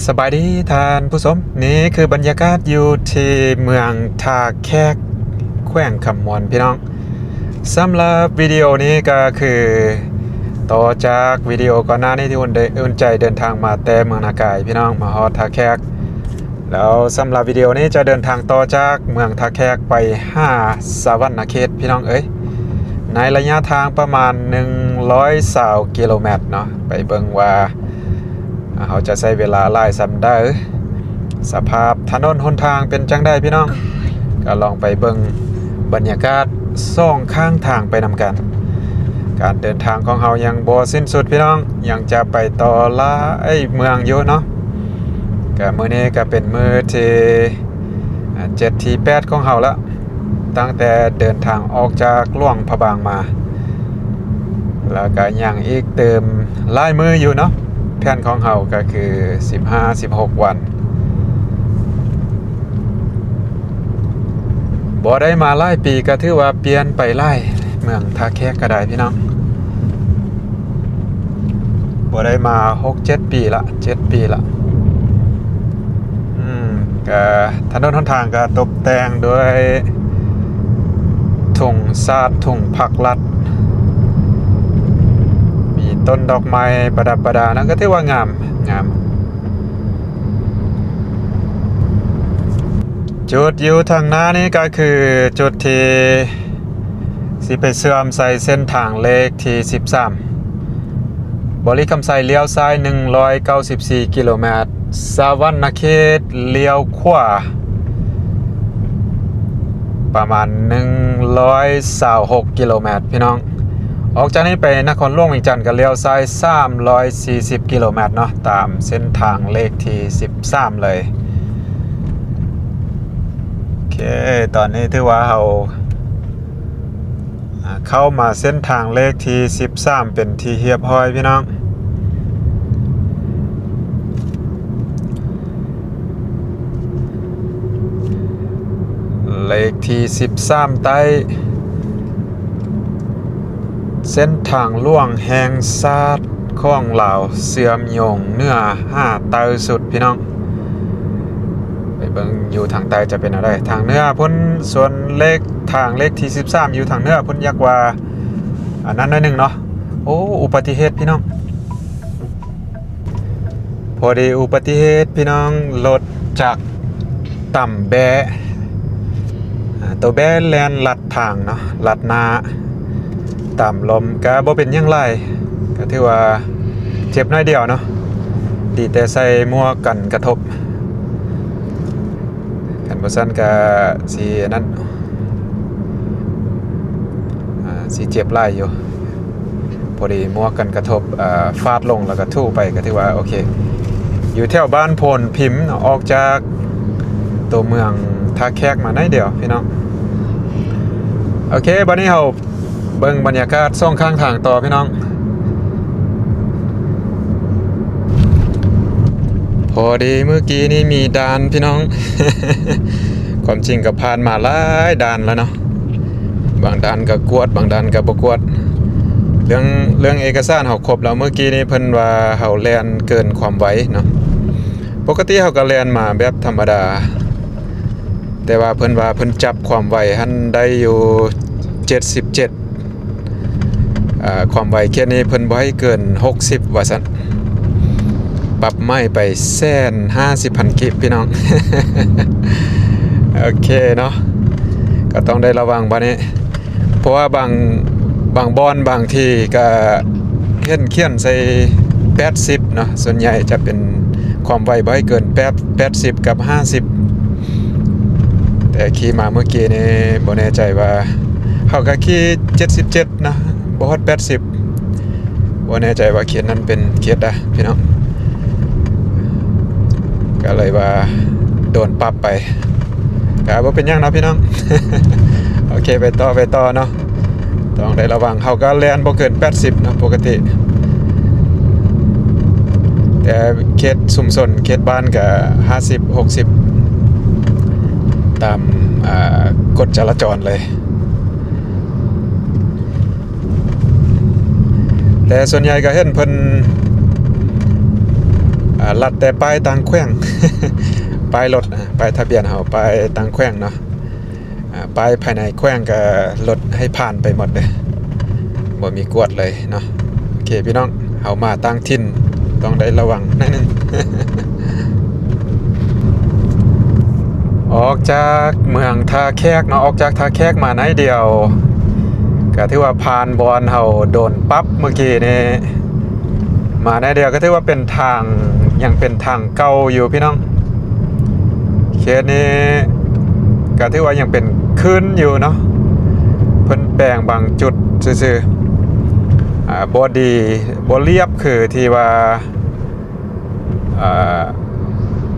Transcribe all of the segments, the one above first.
ສະບາຍດີທ່ານຜູ້ຊົມ, ນີ້ຄືບັນຍາກາດຢູ່ທີ່ເມືອງທ່າແຂກ ແຂວງຄຳມ່ວນ ພີ່ນ້ອງ. ສຳລັບວິດີໂອນີ້ກໍຄືຕໍ່ຈາກວິດີໂອກ່ອນໜ້ານີ້ທີ່ອຸ່ນໄດ້ ອຸ່ນໃຈເດີນທາງມາແຕ່ເມືອງນາກາຍ ພີ່ນ້ອງ, ມາຮອດທ່າແຂກ. ແລ້ວສຳລັບວິດີໂອນີ້ຈະເດີນທາງຕໍ່ຈາກເມືອງທ່າແຂກໄປຫາສະຫວັນນະເຂດ ພີ່ນ້ອງເອີຍ, ໃນໄລຍະທາງປະມານໜຶ່ງຮ້ອຍຊາວກິໂລແມັດເນາະ. ໄປເບິ່ງວ່າ ເຮົາຈະໃຊ້ເວລາຫຼາຍສ່ຳໃດ, ສະພາບຖະໜົນຫົນທາງເປັນຈັ່ງໃດ ພີ່ນ້ອງ, ກໍລອງໄປເບິ່ງບັນຍາກາດສອງຂ້າງທາງໄປນຳກັນ. ການເດີນທາງຂອງເຮົາຍັງບໍ່ສິ້ນສຸດ ພີ່ນ້ອງ, ຍັງຈະໄປຕໍ່ຫຼາຍເມືອງຢູ່ເນາະ. ກະມື້ນີ້ກະເປັນມື້ທີ ເຈັດ ທີ ແປດ ຂອງເຮົາລະ ຕັ້ງແຕ່ເດີນທາງອອກຈາກຫຼວງພະບາງມາ, ແລ້ວກະຍັງອີກຕື່ມຫຼາຍມື້ຢູ່ເນາະ. ແຜນຂອງເຮົາກະຄືສິບຫ້າ ສິບຫົກວັນ. ບໍ່ໄດ້ມາຫຼາຍປີ ກະຖືວ່າປ່ຽນໄປຫຼາຍ, ເມືອງທ່າແຂກກະໄດ້ ພີ່ນ້ອງ. ບໍ່ໄດ້ມາຫົກເຈັດປີລະ ເຈັດປີລະ. ອືມ ກະຖະໜົນຫົນທາງກະຕົກແຕ່ງດ້ວຍທຸງຊາດ ທຸງຜັກລັດ, ມີຕົ້ນດອກໄມ້ປະດັບປະດານະ, ກະຖືວ່າງາມ ງາມ. ຈຸດຢູ່ທາງໜ້ານີ້ກະຄືຈຸດທີ່ ຊິໄປເຊື່ອມໃສ່ເສັ້ນທາງເລກທີສິບສາມ, ບໍລິຄຳໄຊລ້ຽວຊ້າຍໜຶ່ງຮ້ອຍເກົ້າສິບສີ່ກິໂລແມັດ, ສະຫວັນນະເຂດລ້ຽວຂວາປະມານໜຶ່ງຮ້ອຍຊາວຫົກກິໂລແມັດ ພີ່ນ້ອງ. ອອກຈາກນີ້ໄປນະຄອນຫຼວງວຽງຈັນກໍລ້ຽວຊ້າຍສາມຮ້ອຍສີ່ສິບກິໂລແມັດເນາະ, ຕາມເສັ້ນທາງເລກທີສິບສາມເລີຍ. ໂອເຄ ຕອນນີ້ຖືວ່າເຮົາ ອາ ເຂົ້າມາເສັ້ນທາງເລກທີສິບສາມເປັນທີ່ຮຽບຮ້ອຍ ພີ່ນ້ອງ. ເລກທີສິບສາມໃຕ້ ເສັ້ນທາງຫຼວງແຫ່ງຊາດຂອງລາວ ເຊື່ອມໂຍງເໜືອຫາໃຕ້ສຸດ ພີ່ນ້ອງ. ໄປເບິ່ງຢູ່ທາງໃຕ້ຈະເປັນແນວໃດ. ທາງເໜືອພຸ້ນ ສ່ວນເລກ ທາງເລກທີສິບສາມຢູ່ທາງເໜືອພຸ້ນ ຢາກວ່າອັນນັ້ນໜ້ອຍໜຶ່ງເນາະ. ໂອ້ ອຸບັດຕິເຫດ ພີ່ນ້ອງ. ພໍດີອຸບັດຕິເຫດ ພີ່ນ້ອງ, ລົດຈັກຕຳແບ້ ອາ ໂຕແບ້ແລ່ນລັດທາງເນາະ, ລັດໜ້າ ຕຳລົ້ມ. ກະບໍ່ເປັນຫຍັງຫຼາຍ, ກະຖືວ່າເຈັບໜ້ອຍດຽວເນາະ, ດີແຕ່ໃສ່ໝວກກັນກະທົບ, ຄັນບໍ່ຊັ້ນກະຊິອັນນັ້ນ ອາ ຊິເຈັບຫຼາຍຢູ່. ພໍດີໝວກກັນກະທົບ ເອີ ຟາດລົງ ແລ້ວກະຖູໄປ ກະຖືວ່າໂອເຄ. ຢູ່ແຖວບ້ານໂພນພິມ ອອກຈາກຕົວເມືອງທ່າແຂກມາໜ້ອຍດຽວ ພີ່ນ້ອງ. ໂອເຄ ບັດນີ້ເຮົາເບິ່ງບັນຍາກາດສອງຂ້າງທາງຕໍ່ ພີ່ນ້ອງ. ພໍດີມື້ກີ້ນີ້ມີດ່ານ ພີ່ນ້ອງ, ຄວາມຈິງກໍຜ່ານມາຫຼາຍດ່ານແລ້ວເນາະ. ບາງດ່ານກໍກວດ ບາງດ່ານກໍບໍ່ກວດ. ເລື່ອງ ເລື່ອງເອກະສານເຮົາຄົບແລ້ວ. ມື້ກີ້ນີ້ເພິ່ນວ່າເຮົາແລ່ນເກີນຄວາມໄວເນາະ. ປົກກະຕິເຮົາກໍແລ່ນມາແບບທຳມະດາ, ແຕ່ວ່າເພິ່ນວ່າເພິ່ນຈັບຄວາມໄວຫັ້ນໄດ້ຢູ່ເຈັດສິບເຈັດ. ອາ ຄວາມໄວເຂດນີ້ເພິ່ນບໍ່ໃຫ້ເກີນຫົກສິບວ່າຊັ້ນ. ປັບໃໝໄປແສນຫ້າສິບພັນກີບ ພີ່ນ້ອງ. ໂອເຄເນາະ, ກໍຕ້ອງໄດ້ລະວັງບາດນີ້. ເພາະວ່າບາງ ບາງບ່ອນບາງທີ່ກະເຫັນຂຽນໃສ່ແປດສິບເນາະ, ສ່ວນໃຫຍ່ຈະເປັນຄວາມໄວບໍ່ໃຫ້ເກີນແປດ ແປດສິບກັບຫ້າສິບ. ແຕ່ຂີ່ມາເມື່ອກີ້ນີ້ບໍ່ແນ່ໃຈວ່າ ເຮົາກະຂີ່ເຈັດສິບເຈັດເນາະ, ບໍ່ຮອດແປດສິບ. ບໍ່ແນ່ໃຈວ່າເຂດນັ້ນເປັນເຂດໃດ ພີ່ນ້ອງ, ກໍເລີຍວ່າໂດນປັບໄປ. ກໍບໍ່ເປັນຫຍັງເນາະ ພີ່ນ້ອງ. ໂອເຄ ໄປຕໍ່ ໄປຕໍ່ເນາະ. ຕ້ອງໄດ້ລະວັງ, ເຮົາກໍແລ່ນບໍ່ເກີນແປດສິບເນາະ ປົກກະຕິ, ແຕ່ເຂດຊຸມຊົນ ເຂດບ້ານກໍຫ້າສິບ ຫົກສິບ ຕາມ ອ່າ ກົດຈະລາຈອນເລີຍ. ແຕ່ສ່ວນໃຫຍ່ກໍເຫັນເພິ່ນ ອ່າ ລັດແຕ່ປ້າຍຕ່າງແຂວງ ປ້າຍລົດ ປ້າຍທະບຽນເຮົາ ປ້າຍຕ່າງແຂວງເນາະ. ອ່າ ປ້າຍພາຍໃນແຂວງກໍລົດໃຫ້ຜ່ານໄປໝົດເດ້ ບໍ່ມີກວດເລີຍເນາະ. ໂອເຄພີ່ນ້ອງ ເຮົາມາຕ່າງຖິ່ນ ຕ້ອງໄດ້ລະວັງໜ້ອຍໜຶ່ງ. ອອກຈາກເມືອງທ່າແຂກເນາະ ອອກຈາກທ່າແຂກມາໜ້ອຍດຽວ ກໍຖືວ່າຜ່ານບ່ອນເຮົາໂດນປັບເມື່ອກີ້ນີ້ ມາໜ້ອຍດຽວ ກໍຖືວ່າເປັນທາງ ຍັງເປັນທາງເກົ່າຢູ່ພີ່ນ້ອງ. ເຂດນີ້ກໍຖືວ່າຍັງເປັນຄືນຢູ່ເນາະ ເພິ່ນແປງບາງຈຸດຊື່ໆ ອ່າ ບໍ່ດີ ບໍ່ລຽບຄືທີ່ວ່າ ອ່າ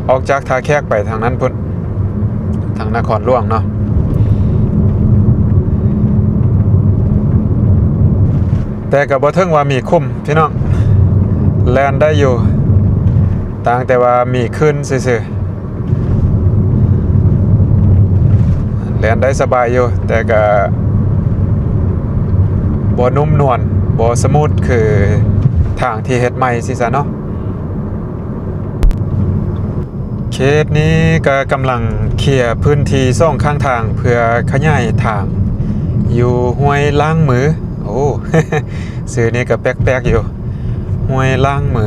ອອກຈາກທ່າແຂກໄປທາງນັ້ນພຸ້ນ ທາງນະຄອນຫຼວງເນາະ. ແຕ່ກໍບໍ່ເຖິງວ່າມີຂຸມພີ່ນ້ອງ ແລ່ນໄດ້ຢູ່ ຕ່າງແຕ່ວ່າມີຄື້ນຊື່ໆ ແລ່ນໄດ້ສະບາຍຢູ່ ແຕ່ກໍບໍ່ນຸ້ມນວນ ບໍ່ສະມູດຄືທາງທີ່ເຮັດໃໝ່ຊີ້ຊະເນາະ. ເຂດນີ້ກໍກຳລັງເຄຍພື້ນທີ່ສອງຂ້າງທາງເພື່ອຂະຫຍາຍທາງຢູ່ຫ້ວຍລ້າງມື. ໂອ້ ຊື່ນີ້ກໍແປກໆຢູ່ ຫ້ວຍລ້າງມື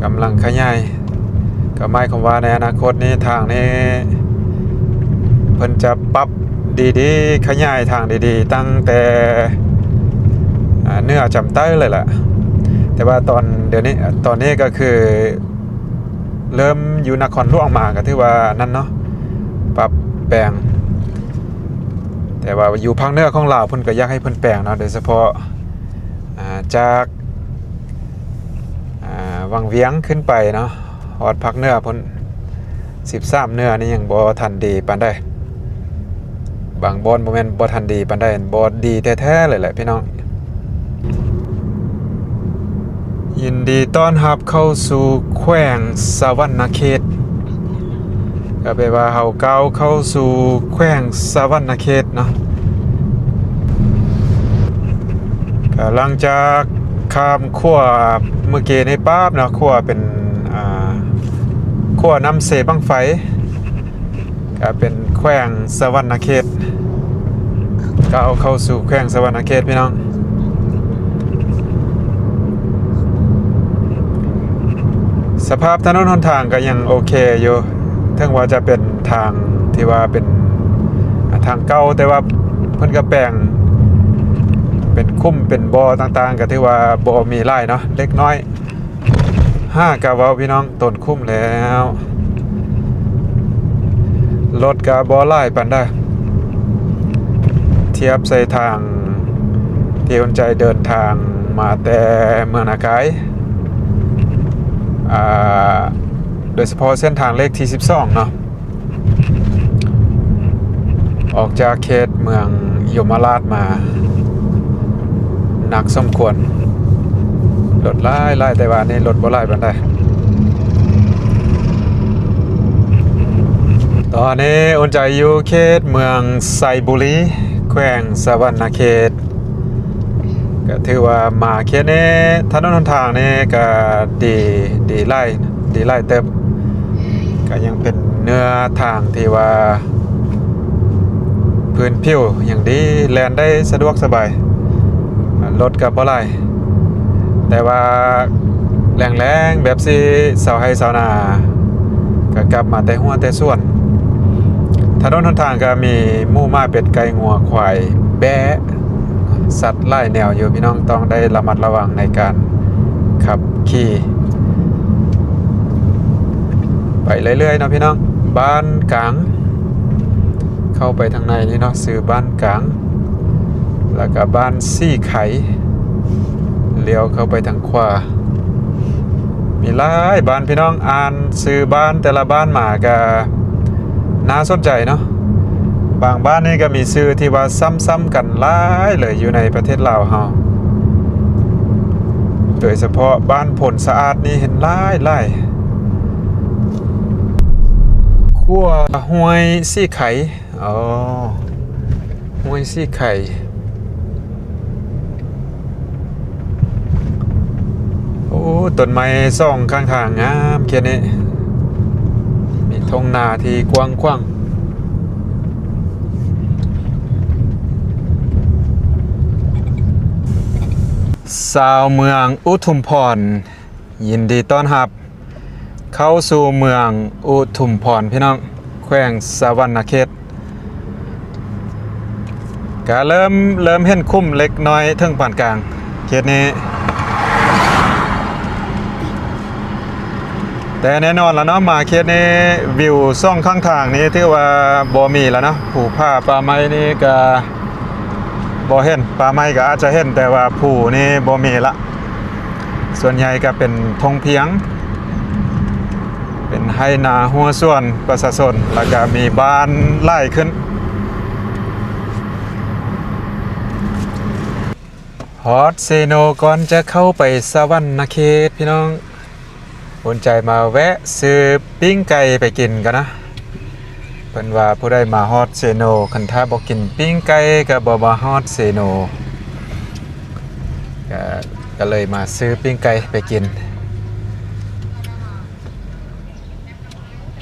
ກຳລັງຂະຫຍາຍ. ກໍໝາຍຄວາມວ່າໃນອະນາຄົດນີ້ ທາງນີ້ເພິ່ນຈະປັບດີໆ ຂະຫຍາຍທາງດີໆ ຕັ້ງແຕ່ ອ່າ ເໜືອຈຳໃຕ້ເລີຍລະ. ແຕ່ວ່າຕອນດຽວນີ້ ຕອນນີ້ກໍຄືເລີ່ມຢູ່ນະຄອນຫຼວງມາ ກໍຖືວ່ານັ້ນເນາະ ປັບແປງ. ແຕ່ວ່າຢູ່ພາກເໜືອຂອງລາວ ເພິ່ນກໍຢາກໃຫ້ເພິ່ນແປງເນາະ ໂດຍສະເພາະ ອ່າ ຈາກ ອ່າ ວັງວຽງຂຶ້ນໄປເນາະ ຮອດພາກເໜືອພຸ້ນ ສິບສາມເໜືອນີ້ຍັງບໍ່ທັນດີປານໃດ. ບາງບ່ອນບໍ່ແມ່ນບໍ່ທັນດີປານໃດ ບໍ່ດີແທ້ໆເລີຍແຫຼະພີ່ນ້ອງ. ຍິນດີຕ້ອນຮັບເຂົ້າສູ່ແຂວງສະຫວັນນະເຂດ. ກໍແປວ່າເຮົາກ້າວເຂົ້າສູ່ແຂວງສະຫວັນນະເຂດເນາະ. ກໍຫຼັງຈາກຂ້າມຂົວເມື່ອກີ້ນີ້ປາບເນາະ ຂົວເປັນ ອ່າ ຂົວນ້ຳເຊບັ້ງໄຟ ກໍເປັນແຂວງສະຫວັນນະເຂດ ກ້າວເຂົ້າສູ່ແຂວງສະຫວັນນະເຂດພີ່ນ້ອງ. ສະພາບຖະໜົນຫົນທາງກໍຍັງໂອເຄຢູ່ ເຖິງວ່າຈະເປັນທາງທີ່ວ່າເປັນ ອ່າ ທາງເກົ່າ ແຕ່ວ່າເພິ່ນກໍແປງເປັນຂຸມເປັນບໍ່ຕ່າງໆ ກໍຖືວ່າບໍ່ມີຫຼາຍເນາະ ເລັກນ້ອຍ. ຫາກະເວົ້າພີ່ນ້ອງ ຕົ້ນຂຸມແລ້ວ ລົດກະບໍ່ຫຼາຍປານໃດ ທຽບໃສ່ທາງທີ່ອຸ່ນໃຈເດີນທາງມາແຕ່ເມືອງນາກາຍ ອ່າ ໂດຍສະເພາະເສັ້ນທາງເລກທີສິບສອງເນາະ. ອອກຈາກເຂດເມືອງຍົມມະລາດມາໜັກສົມຄວນ ລົດຫຼາຍໆ ແຕ່ວ່ານີ້ລົດບໍ່ຫຼາຍປານໃດ. ຕອນນີ້ອຸ່ນໃຈຢູ່ເຂດເມືອງໄຊບູລີ ແຂວງສະຫວັນນະເຂດ. ກໍຖືວ່າມາເຂດນີ້ ຖະໜົນຫົນທາງນີ້ກໍດີ ດີຫຼາຍ ດີຫຼາຍເຕີບ. ກໍຍັງເປັນເນື້ອທາງທີ່ວ່າພື້ນຜິວຍັງດີ ແລ່ນໄດ້ສະດວກສະບາຍ ລົດກໍບໍ່ຫຼາຍ. ແຕ່ວ່າແລ້ງໆ ແບບຊີ້ ຊາວໄຮ່ຊາວນາກໍກັບມາແຕ່ຮົ້ວແຕ່ສວນ. ຖະໜົນຫົນທາງກໍມີໝູໝາເປັດໄກ່ງົວຄວາຍແບ້ ສັດຫຼາຍແນວຢູ່ ພີ່ນ້ອງຕ້ອງໄດ້ລະມັດລະວັງໃນການຂັບຂີ່. ໄປເລື້ອຍໆເນາະພີ່ນ້ອງ. ບ້ານກາງ ເຂົ້າໄປທາງໃນນີ້ເນາະ ຊື່ບ້ານກາງ ແລ້ວກໍບ້ານສີໄຄ ລ້ຽວເຂົ້າໄປທາງຂວາ. ມີຫຼາຍບ້ານພີ່ນ້ອງ ອ່ານຊື່ບ້ານແຕ່ລະບ້ານມາກໍໜ້າສົນໃຈເນາະ. ບາງບ້ານນີ້ກໍມີຊື່ທີ່ວ່າຊ້ຳໆກັນຫຼາຍເລີຍ ຢູ່ໃນປະເທດລາວເຮົາ ໂດຍສະເພາະບ້ານໂພນສະອາດນີ້ເຫັນຫຼາຍໆ. ຂົວຫ້ວຍສີໄຄ ອໍ ຫ້ວຍສີໄຄ. ໂອ້ ຕົ້ນໄມ້ສອງຂ້າງທາງງາມເຂດນີ້ ມີທົ່ງນາທີ່ກວ້າງຂວາງ. ຊາວເມືອງອຸທຸມພອນ ຍິນດີຕ້ອນຮັບເຂົ້າສູ່ເມືອງອຸທຸມພອນ ພີ່ນ້ອງ, ແຂວງສະຫວັນນະເຂດ. ກະເລີ່ມ ເລີ່ມເຫັນຂຸມເລັກນ້ອຍເຖິງປານກາງເຂດນີ້ ແຕ່ແນ່ນອນລະເນາະ ມາເຂດນີ້ ວິວສອງຂ້າງທາງນີ້ຖືວ່າບໍ່ມີລະເນາະ. ພູຜາປ່າໄມ້ນີ້ກະບໍ່ເຫັນ, ປ່າໄມ້ກະອາດຈະເຫັນ ແຕ່ວ່າພູນີ້ບໍ່ມີລະ. ສ່ວນໃຫຍ່ກະເປັນທົ່ງພຽງ ເປັນໄຮ່ນາຮົ້ວສວນປະຊາຊົນ ແລ້ວກະມີບ້ານຫຼາຍຂຶ້ນ. ຮອດເຊໂນກ່ອນຈະເຂົ້າໄປສະຫວັນນະເຂດ ພີ່ນ້ອງ, ອຸ່ນໃຈມາແວະຊື້ປີ້ງໄກ່ໄປກິນກ່ອນນະ. ເພິ່ນວ່າຜູ້ໃດມາຮອດເຊໂນ ຄັນຖ້າບໍ່ກິນປີ້ງໄກ່ກະບໍ່ມາຮອດເຊໂນ. ກະ ກະເລີຍມາຊື້ປີ້ງໄກ່ໄປກິນ.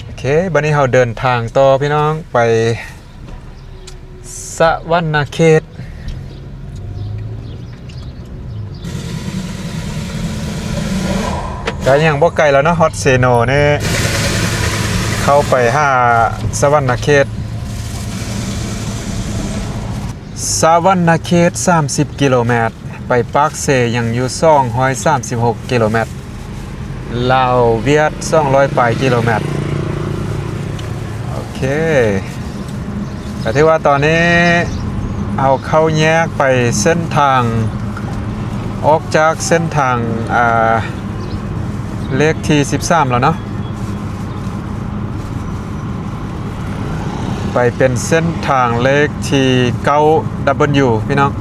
ໂອເຄ ບັດນີ້ເຮົາເດີນທາງຕໍ່ ພີ່ນ້ອງ, ໄປສະຫວັນນະເຂດ. ກະຍັງບໍ່ໄກແລ້ວເນາະ ຮອດເຊໂນນີ້ ເຂົ້າໄປຫາສະຫວັນນະເຂດ. ສະຫວັນນະເຂດສາມສິບກິໂລແມັດ, ໄປປາກເຊຍັງຢູ່ສອງຮ້ອຍສາມສິບຫົກກິໂລແມັດ, ລາວຫວຽດສອງຮ້ອຍປາຍກິໂລແມັດ. ໂອເຄ ກະຖືວ່າຕອນນີ້ເຮົາເຂົ້າແຍກໄປເສັ້ນທາງ ອອກຈາກເສັ້ນທາງ ອ່າ ເລກທີສິບສາມແລ້ວເນາະ. ໄປເປັນເສັ້ນທາງເລກທີເກົ້າດັບເບິນຢູ ພີ່ນ້ອງ.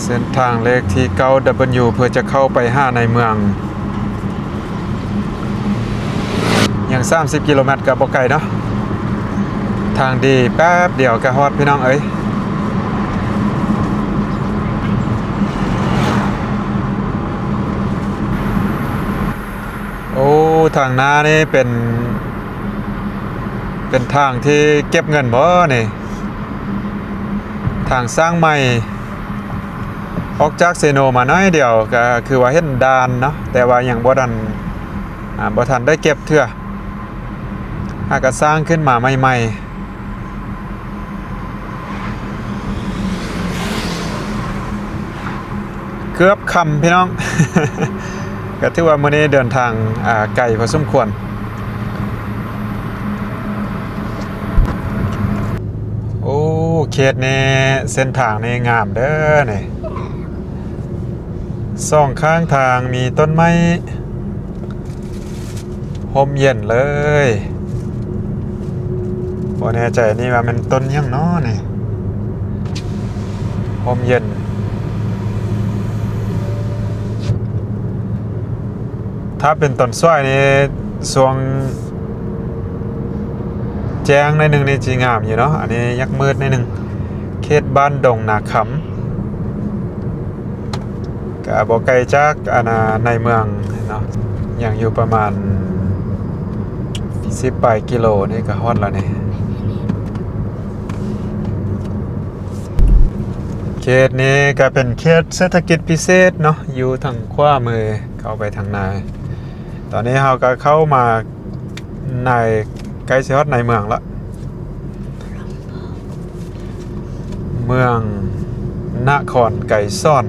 ເສັ້ນທາງເລກທີເກົ້າດັບເບິນຢູ ເພື່ອຈະເຂົ້າໄປຫາໃນເມືອງ. ຍັງສາມສິບກິໂລແມັດ ກະບໍ່ໄກເນາະ, ທາງດີແປັບດຽວກະຮອດ ພີ່ນ້ອງເອີຍ. ໂອ້ ທາງໜ້ານີ້ເປັນ ເປັນທາງທີ່ເກັບເງິນບໍ່ນີ້? ທາງສ້າງໃໝ່ ອອກຈາກເຊໂນມາໜ້ອຍດຽວ ກະຄືວ່າເຫັນດ່ານເນາະ, ແຕ່ວ່າຍັງບໍ່ທັນ ອ່າ ບໍ່ທັນໄດ້ເກັບເທື່ອ, ຫາກະສ້າງຂຶ້ນມາໃໝ່ໆ. ເກືອບຄ່ຳ ພີ່ນ້ອງ. ກະຖືວ່າມື້ນີ້ເດີນທາງ ອ່າ ໄກພໍສົມຄວນ. ໂອ້ ເຂດນີ້ ເສັ້ນທາງນີ້ງາມເດີນີ້, ສອງຂ້າງທາງມີຕົ້ນໄມ້ ຮົ່ມເຢັນເລີຍ. ບໍ່ແນ່ໃຈນີ້ວ່າແມ່ນຕົ້ນຫຍັງເນາະນີ້, ຮົ່ມເຢັນ. ຖ້າເປັນຕອນສວຍນີ້ ຊ່ວງແຈ້ງໜ້ອຍໜຶ່ງນີ້ຊິງາມຢູ່ເນາະ, ອັນນີ້ຍັກມືດໜ້ອຍໜຶ່ງ. ເຂດບ້ານດົງນາຄຳ. ກະບໍ່ໄກຈາກ ອັນນ່າ ໃນເມືອງເນາະ, ຍັງຢູ່ປະມານສິບປາຍກິໂລນີ້ກະຮອດແລ້ວນີ້. ເຂດນີ້ກະເປັນເຂດເສດຖະກິດພິເສດເນາະ, ຢູ່ທາງຂວາມືເຂົ້າໄປທາງໃນ. ຕອນນີ້ເຮົາກະເຂົ້າມາ ໃນ ໃກ້ຊິຮອດໃນເມືອງລະ, ເມືອງນະຄອນໄກສອນ.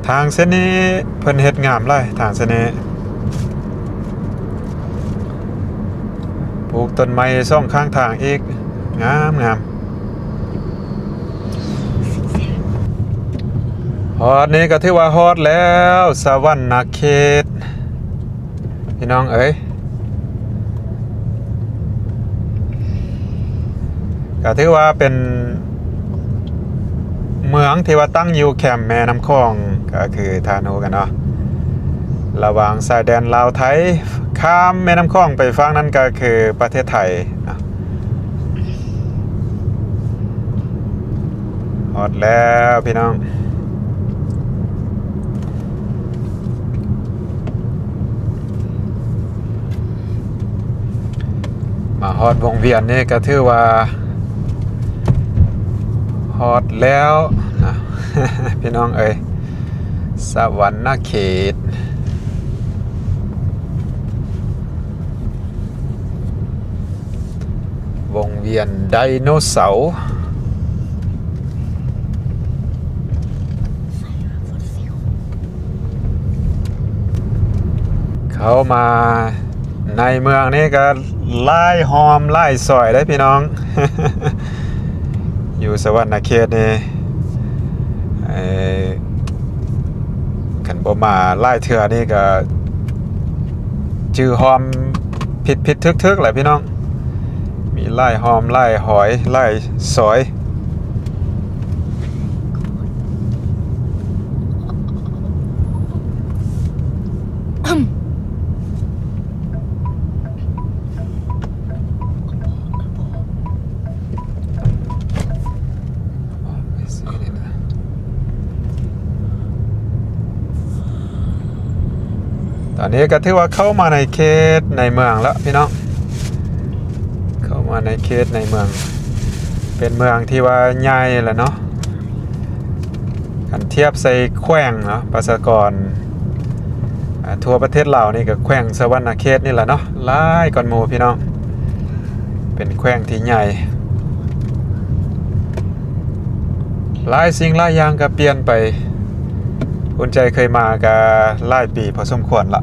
ທາງເສັ້ນນີ້ເພິ່ນເຮັດງາມຫຼາຍ, ທາງເສັ້ນນີ້ປູກຕົ້ນໄມ້ສອງຂ້າງທາງອີກ, ງາມໆ. ຮອດນີ້ກໍຖືວ່າຮອດແລ້ວ ສະຫວັນນະເຂດ ພີ່ນ້ອງເອີຍ. ກໍຖືວ່າເປັນເມືອງທີ່ວ່າຕັ້ງຢູ່ແຄມແມ່ນ້ຳຂອງ ກໍຄືທ່ານຮູ້ກັນເນາະ ລະຫວ່າງຊາຍແດນລາວໄທ ຂ້າມແມ່ນ້ຳຂອງໄປຝັ່ງນັ້ນກໍຄືປະເທດໄທເນາະ. ຮອດແລ້ວພີ່ນ້ອງ. ມາຮອດວົງວຽນນີ້ກໍຖືວ່າຮອດແລ້ວນະ ພີ່ນ້ອງເອີຍ ສະຫວັນນະເຂດ ວົງວຽນໄດໂນເສົາ. ເຂົ້າມາໃນເມືອງນີ້ກໍຫຼາຍຮ່ອມຫຼາຍຊອຍເດ້ພີ່ນ້ອງ. ຢູ່ສະຫວັນນະເຂດນີ້ ເອີ ຄັນບໍ່ມາຫຼາຍເທື່ອນີ້ກໍຈື່ຮ່ອມຜິດໆຖືກໆແຫຼະພີ່ນ້ອງ. ມີຫຼາຍຮ່ອມຫຼາຍຮອຍຫຼາຍຊອຍ. ຕອນນີ້ກໍຖືວ່າເຂົ້າມາໃນເຂດໃນເມືອງແລ້ວພີ່ນ້ອງ. ເຂົ້າມາໃນເຂດໃນເມືອງ ເປັນເມືອງທີ່ວ່າໃຫຍ່ແຫຼະເນາະ. ຄັນທຽບໃສ່ແຂວງເນາະ ປະຊາກອນ ອາ ທົ່ວປະເທດລາວນີ້ ກໍແຂວງສະຫວັນນະເຂດນີ້ແຫຼະເນາະ ຫຼາຍກ່ອນໝູ່ພີ່ນ້ອງ. ເປັນແຂວງທີ່ໃຫຍ່ ຫຼາຍສິ່ງຫຼາຍຢ່າງກໍປ່ຽນໄປ. ອຸ່ນໃຈເຄີຍມາກໍຫຼາຍປີພໍສົມຄວນລະ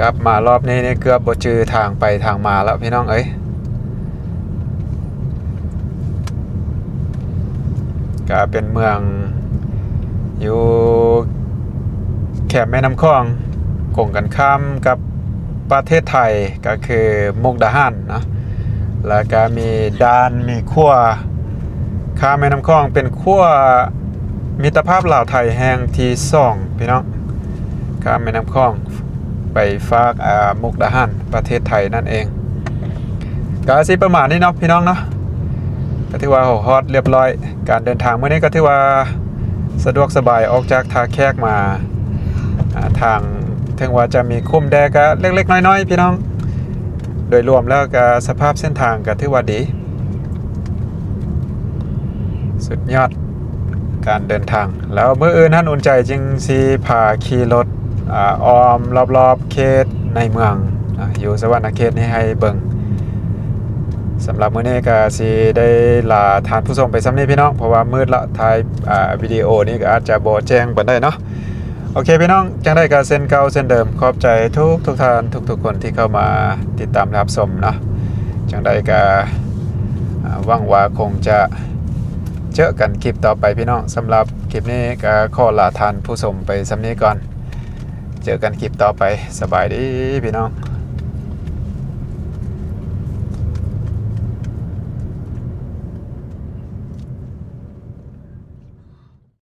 ກັບມາລອບນີ້ນີ້ເກືອບບໍ່ຈື່ທາງໄປທາງມາແລ້ວພີ່ນ້ອງເອີຍ. ກະເປັນເມືອງຢູ່ແຄມແມ່ນ້ຳຂອງ ກົງກັນຂ້າມກັບປະເທດໄທ ກະຄືມຸກດາຫານເນາະ. ແລ້ວກະມີດ່ານ ມີຂົວຂ້າມແມ່ນ້ຳຂອງ ເປັນຂົວມິດຕະພາບລາວໄທແຫ່ງທີສອງພີ່ນ້ອງ. ຂ້າມແມ່ນ້ຳຂອງໄປຟາກ ອາ ມຸກດາຫານ ປະເທດໄທນັ້ນເອງ. ກະຊິປະມານນີ້ເນາະພີ່ນ້ອງເນາະ ກະຖືວ່າເຮົາຮອດລຽບລ້ອຍ. ການເດີນທາງມື້ນີ້ກໍຖືວ່າສະດວກສະບາຍ ອອກຈາກທ່າແຂກມາ ອາ ທາງ ເຖິງວ່າຈະມີຂຸມແດ່ກະເລັກໆນ້ອຍໆພີ່ນ້ອງ. ໂດຍລວມແລ້ວກະສະພາບເສັ້ນທາງກະຖືວ່າດີ. ສຸດຍອດການເດີນທາງ. ແລ້ວມື້ອື່ນຫັ້ນອຸ່ນໃຈຈຶ່ງຊິພາຂີ່ລົດ ອາ ອ້ອມລອບໆເຂດໃນເມືອງ ອາ ຢູ່ສະຫວັນນະເຂດນີ້ໃຫ້ເບິ່ງ. ສຳລັບມື້ນີ້ກໍຊິໄດ້ລາທ່ານຜູ້ຊົມໄປສ່ຳນີ້ພີ່ນ້ອງ ເພາະວ່າມືດລະ ຖ່າຍ ອາ ວິດີໂອນີ້ກໍອາດຈະບໍ່ແຈ້ງປານໃດເນາະ. ໂອເຄພີ່ນ້ອງ ຈັ່ງໃດກໍເຊັ່ນເກົ່າເຊັ່ນເດີມ ຂອບໃຈທຸກໆທ່ານ ທຸກໆຄົນທີ່ເຂົ້າມາຕິດຕາມຮັບຊົມເນາະ. ຈັ່ງໃດກໍ ອາ ຫວັງວ່າຄົງຈະເຈີກັນຄລິບຕໍ່ໄປພີ່ນ້ອງ. ສຳລັບຄລິບນີ້ກໍຂໍລາທ່ານຜູ້ຊົມໄປສ່ຳນີ້ກ່ອນ. ເຈີກັນຄລິບຕໍ່ໄປ. ສະບາຍດີພີ່ນ້ອງ.